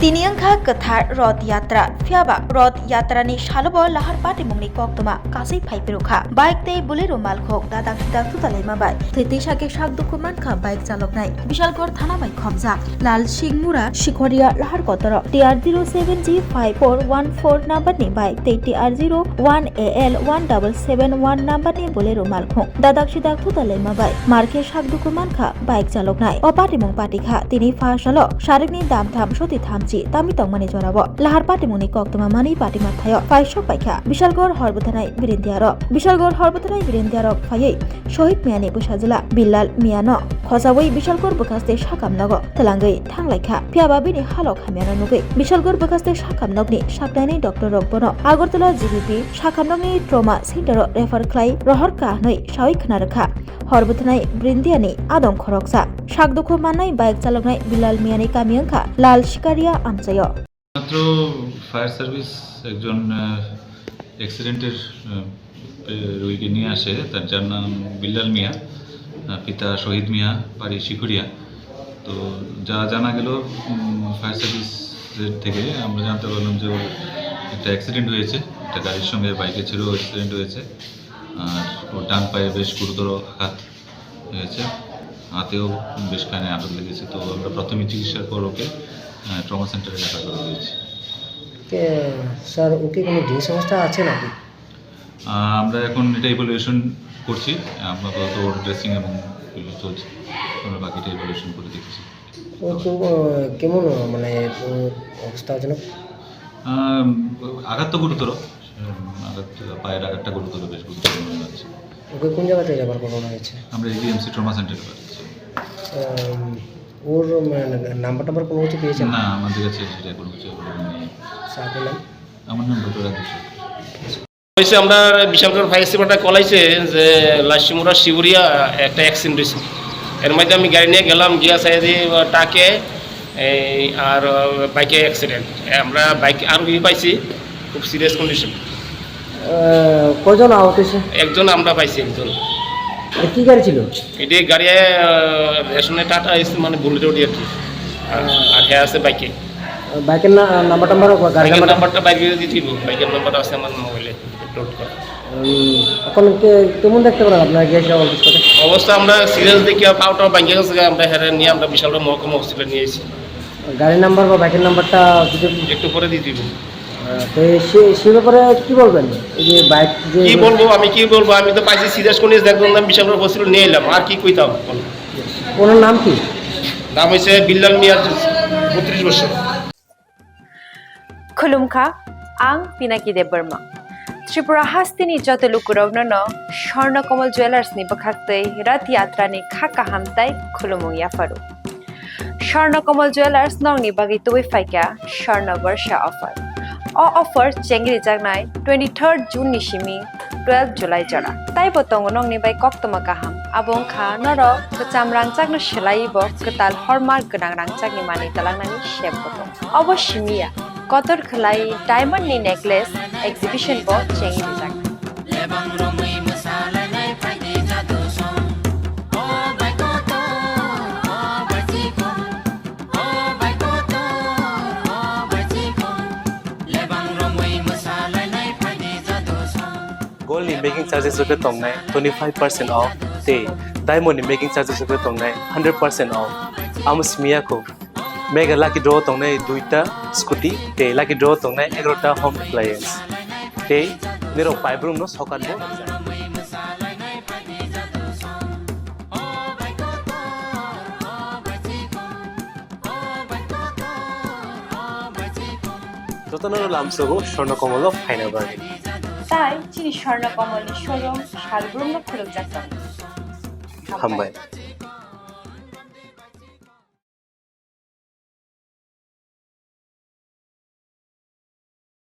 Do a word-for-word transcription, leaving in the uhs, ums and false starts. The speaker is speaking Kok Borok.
Tini wngkha kwthar Roth Yatra, phiyaba Roth Yatra ni salobo lahar patimungni koktwma kasui phai phirukha. Bike tei Bolero malkhung dadak sidak thutalaima bai thwi twisake sak dukhu mankha bike chaloknai. Bishalgarh thana bai khopjak Lal Singh Mura Sikhoria lahar kotoro T R zero seven G five four one four number ni bike tei T R zero one A L one double seven one number ni Bolero malkhung dadak sidak thutalaima bai markhe sak dukhu mankha bike chaloknai. O patimung patikha tini pha salo sarikni damtham soti thamchi tami tongmani jorao lahar patimungni koktwma manwi patima thaio paisok paikha Bishalgarh hor bwthanai birindiarok. Bishalgarh hor bwthanai birindiarok phaiwi Shohid Miyani bwsajwla Billal Miyano khojaui Bishalgarh bwkhaste sakam nogo twlangwi thanglaikha. Phiyaba bini halok hamyano nugwi Bishalgarh bwkhaste sakam nokni saknainai doctor rok bono Agartala G B P sakam nokni trauma center o refer khlai rohorkha hwnwi saui khna rwkha. Hor bwthanai Brindiani adong khoroksa. Sak dukhu mannai bike chaloknai Bilal Miyani kami wngkha Lal Sikaria amchaio. মাত্র fire service একজন, আহ, অ্যাক্সিডেন্টের, আহ, রোগীকে নিয়ে আসে, তার, যার নাম বিল্লাল মিয়া, আহ, পিতা শহীদ মিয়া, বাড়ি শিখুরিয়া। তো যা জানা গেল, উম, ফায়ার সার্ভিসের থেকে আমরা জানতে পারলাম যে ওর একটা অ্যাক্সিডেন্ট হয়েছে, একটা গাড়ির সঙ্গে, বাইকে ছিল, অ্যাক্সিডেন্ট হয়েছে। আর ওর ডান পায়ে বেশ গুরুতর আঘাত হয়েছে, হাতেও বেশ খানি আঘাত লেগেছে। তো আমরা প্রাথমিক চিকিৎসার পর ওকে, আহ, ট্রমা সেন্টারে রেফার করে দিয়েছি। কে, স্যার, ও কি কোনো জিন সমস্যা আছে নাকি? আহ, আমরা এখন এটা ইভ্যালুয়েশন করছি, আপাতত ওর ড্রেসিং এবং এগুলো চলছে, আমরা বাকিটা ইভ্যালুয়েশন করে দেখছি। ও তো, আহ, কেমন, আহ, মানে, উম, অবস্থা যেন? আহ, আঘাত তো গুরুতর, উম, আঘাত, পায়ের আঘাতটা গুরুতর, বেশ গুরুতর মনে হচ্ছে। ওকে কোন জায়গাতে রেফার করানো হয়েছে? আমরা এডিএমসি ট্রমা সেন্টারে পাঠাচ্ছি। আম, ওর, মানে, নাম্বার টাম্বার কোনো কিছু পেয়েছেন? না, আমাদের কাছে সেটা কোনো কিছু অ্যাভেলেবল নেই। স্যার, আপনার নাম? আমার নাম ডক্টর রাজেশ সরকার। হয়েছে, আমরা বিশালগড় ফায়ার সার্ভিস একটা কল আইছে যে লাশিমুরা শিবুরিয়া একটা অ্যাক্সিডেন্ট হয়েছে। এর মধ্যে আমি গাড়ি নিয়ে গেলাম, গিয়া সাইডে ট্রাকে এই আর বাইকে অ্যাক্সিডেন্ট। আমরা বাইক আরোহী পাইছি, খুব সিরিয়াস কন্ডিশন। আহ, কয়জন আহত হয়েছে? একজন আমরা পাইছি, একজন। এটা কি গাড়ি ছিল? এটা গাড়ি, আহ, রেশনে টাটা এসে, মানে, বুলেট ওটি আর কি। আর, আর হ্যাঁ আছে বাইকে। বাইকের না-, নাম্বার টাম্বার, গাড়ির বাইকের নাম্বার? নাম্বারটা বাইরে দিয়ে দিব, বাইকের নাম্বার আছে আমার মোবাইলে, লোড করা। উম, এখন কে-, কেমন দেখতে পারেন আপনারা গিয়ে সে অবস্থাতে? অবস্থা আমরা সিরিয়াস দেখি, পাওটা ভাঙে গেছে, আমরা হেরে নিয়ে আমরা বিশাল মহকুমা হসপিটালে নিয়ে এসেছি। গাড়ির নাম্বার বা বাইকের নাম্বারটা যদি একটু পরে দিয়ে দিব। আহ, তো এই সে, সে ব্যাপারে কি বলবেন? এই যে বাইক যে কি বলবো, আমি কি বলবো? আমি তো পাইছি সিরিয়াস কন্ডিশন, একদম বিশাল হসপিটাল নিয়ে এলাম, আর কি কইতাম? ওনার নাম কি? নাম হইছে বিল্লাল মিয়া, বত্রিশ বছর। Khulumkha, ang Pinaki Debbarma. Tripura hasteni joto lukurokno no Swarna Kamal Jewellers ni bwkhaktwi Rath Yatra ni kha kaham tai khulumung yapharu. Swarna Kamal Jewellers nokni bagwi tubui phaikha Swarna Barsha offer. O offer chengrijaknai twenty-third June ni simi twelve July jora. Taibo tongo nokni bai koktwma kaham. Abo wngkha norok kwcham rangchakno swlaiwi bo kwtal hormark gwnang rangchakni manwi twlangnani sep bo tongo. Obo simi ya, kotor khwlai diamond ni necklace exhibition bo chengwi rijak. Lebang romwi mwsalainai phaidi jadu song. O bai kotor, o bai chikon, o bai kotor, o bai chikon. Lebang romwi mwsalainai phaidi jadu song. Gold ni making charges rok tongnai twenty five percent off tei diamond ni making charges rok tongnai hundred percent off. Amo simi ya kho. Mega lucky draw tongnai duita scooty tei lucky draw tongnai egarota home appliance. Tei nirok paibrum no sokat bo. Jotono lamsogo Swarna Kamal o phaina bagwi. Tai chini Swarna Kamal ni showroom salbrum no khulukjak tongo. Hambai.